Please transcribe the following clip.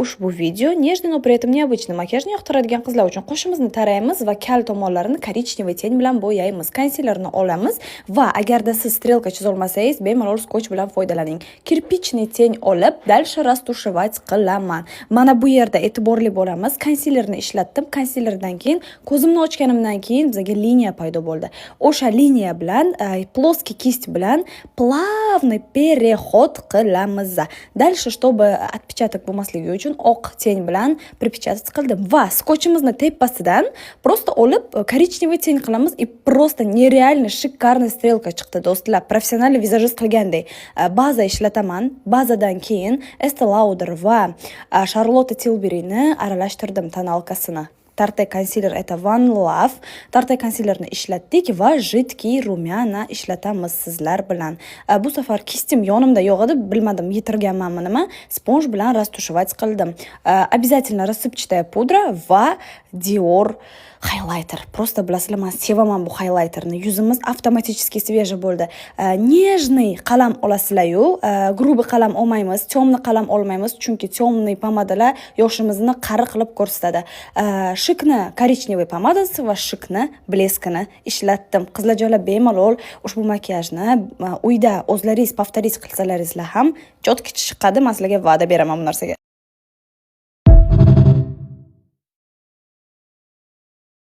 Ushbu video нежный, но при этом необычный makiyajni yoqtiradigan qizlar uchun. Qoshimizni taraymiz va kal tomonlarini коричневый тень bilan bo'yaymiz. Konsilerni olamiz va agarda siz стрелка chizolmasangiz, bemalol скотч bilan foydalaning. Кирпичный тень olib, дальше растушевать qilaman. Mana bu yerda e'tiborli bo'lamiz. Konsilerni ishlatdim. Konsilerdan keyin, ko'zimni ochganimdan keyin bizga liniya paydo bo'ldi. O'sha liniya bilan плоский кисть bilan плавный переход qilamiz. Дальше, чтобы отпечаток bo'lmasligi uchun, oq тень bilan припечатать qildim va скотч imizni tepasidan просто olib коричневый тень qilamiz, и просто нереально шикарный стрелка chiqdi, do'stlar, профессиональный визажист qilgandek. Baza ishlataman. Bazadan keyin Estee Lauder va Charlotte Tilburyni aralashtirdim, тоналка sini. Tarte консилер, это One Love. Tarte konsilerni ishlatdik va жидкий румяна ishlatamiz sizlar bilan. Bu safar кисть im yonimda yo'q edi, bilmadim, yitirganmanmi nima, спонж bilan растушевать qildim. Обязательно рассыпчатая pudra va Dior highlighter. Просто bilasizlar, man sevaman bu highlighterni. Yuzimiz avtomatически свежий bo'ldi. Нежный qalam olasizlar-yu, грубый qalam olmaymiz, темный qalam olmaymiz, chunki темный pomadalar yoshimizni qari qilib ko'rsatadi. Shikni коричневый pomadasi va Shikni блеск ini ishlatdim. Qizlarjonlar, bemalol ushbu makiyajni uyda o'zlaringiz повторить qilsalaringizlar ham четкий chiqadi. Men sizlarga va'da beraman bu narsaga.